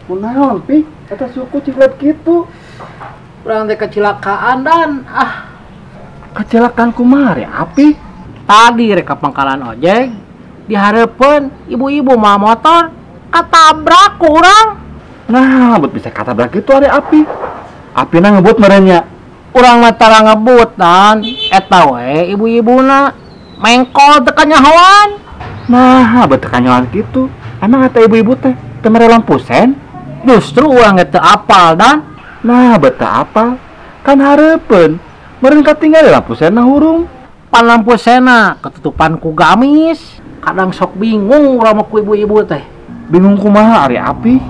Kunaon pi? Eta suku ciklet kitu. Urang teh kecelakaan dan ah. Kecelakaan kumaha ya api? Tadi rek ka pangkalan ojek, dihareupeun ibu-ibu mawa motor katabrak ku urang. Nah, buat bisa katabrak gitu ari api. Apina ngebut merenya. Urang mah tara ngebut dan eta we ibu-ibuna mengkol teu kanyahoan. Nah, bet teu kanyahoan kitu. Emang eta ibu-ibu teh teu mere lampu sen? Justru urang ge teu apal dan. Nah, bet teu apal. Kan hareupeun meureun katinggal lampu senna hurung. Pan lampu senna ketutupan ku gamis. Kadang sok bingung urang mah ku ibu-ibu teh. Bingung kumaha ari api?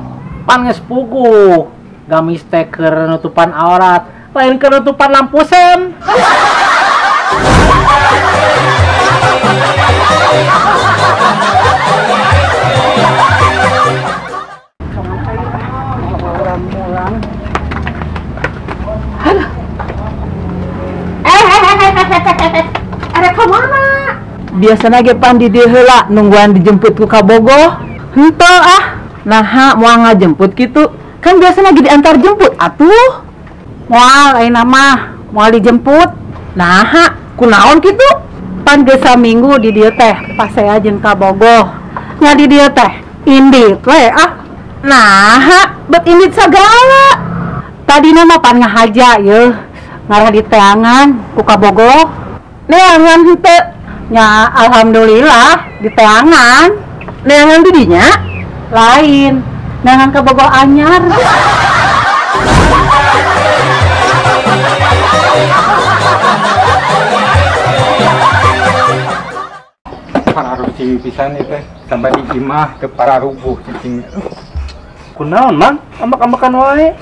Pan geus puguh. Gamis teh keur nutupan aurat, lain keur nutupan lampu sen. Biasana ge pan di dieu heula nungguan dijemput ku kabogoh. Henteu ah, naha moal ngajemput kitu? Kan biasana ge diantar jemput atuh. Moal ayeuna mah, moal dijemput. Naha, kunaon kitu? Pan geus saminggu di dieu teh pasea jeung kabogoh. Nya di dieu teh indit we ah. Naha, bet indit sagala. Tadina mah pan ngahaja yeuh, ngarah diteangan ku kabogoh. Neangan henteu? Nya alhamdulillah diteangan. Neangan di dinya? Lain, neangan kabogoh anyar. Pararucing pisan ieu teh sampai di imah teu pararubuh cicing. Kunaon mang? Ambek-ambekan wae.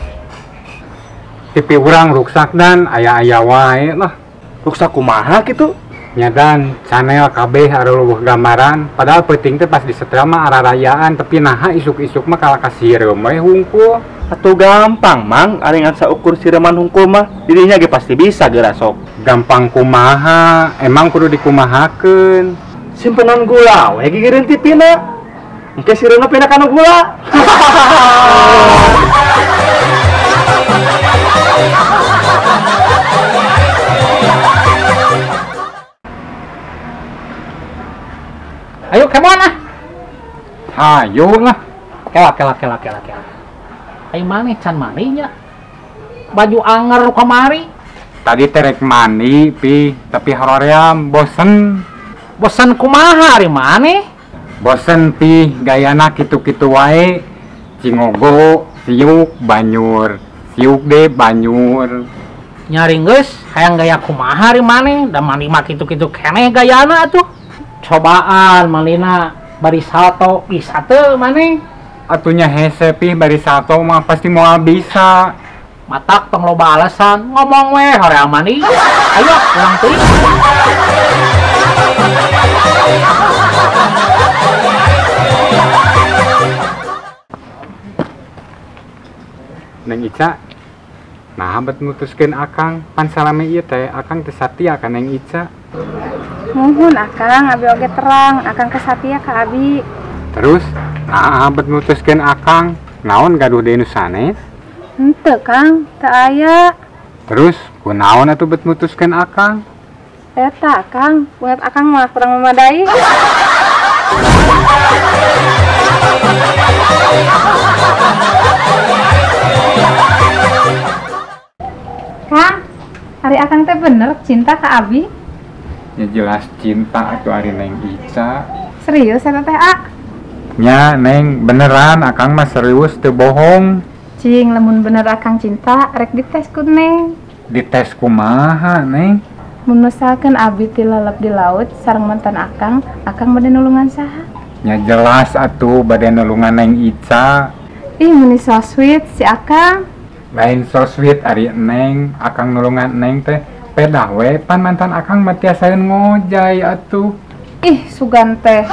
TV urang ruksak dan aya-aya wae lah. Ruksak kumaha kitu? Nya dan channel kabeh areueuh gambaran padahal peuting teh pas disetel mah ararayaan tapi naha isuk-isuk mah kalah ka sireum we hungkul. Atuh gampang mang, ari ngan saukur sireman hungkul mah dirinya ge pasti bisa geura sok. Gampang kumaha? Emang kudu dikumahakeun? Simpenan gula we gigireun tipina. Engke sireumna pindah kana gula. Ayo kemana? Hayo lah. Kela kela kela kela kela. Ayo maneh can manehnya. Baju anger kamari. Tadi terek mandi pi, tapi hoream bosen. Bosen kumaha ari maneh? Bosen pi, gayana kitu-kitu wae. Cingogo, siuk, banyur. Siuk deh banyur. Nyari geus hayang gaya kumaha ari maneh? Da mandi mah kitu-kitu keneh gayana atuh. Cobaan malina bari salto bisa teu maneh? Atunya hese pi bari salto mah pasti moal bisa. Matak tong loba alasan ngomong we hoream mandi. Ayo urang teuing. Neng Ica, nah bet mutuskeun akang pan salame ieu teh akang teh satia ka Neng Ica. Muhun akang, abi oge terang, akang kesatia ka abi. Terus, nah bet mutuskeun akang, naon gaduh deui nu sanes? Henteu Kang, teu aya. Terus, kunaon atuh bet mutuskeun akang? Eta Kang, buat akang mah kurang memadai. Kang, ari akang teh bener cinta ka abi? Ya jelas cinta atuh ari Neng Ica. Serius eta teh a? Nya Neng, beneran akang mah serius teu bohong. Cing, lamun bener akang cinta rek dites ku Neng. Dites kumaha Neng? Mun misalkeun abi tilalep di laut sareng mantan akang, akang bade nulungan saha? Nya jelas atuh bade nulungan Neng Ica. Ih, meni so sweet si akang. Lain so sweet ari Neng, akang nulungan Neng teh pedah we pan mantan akang mah tiasaeun ngojay atuh. Ih, sugan teh.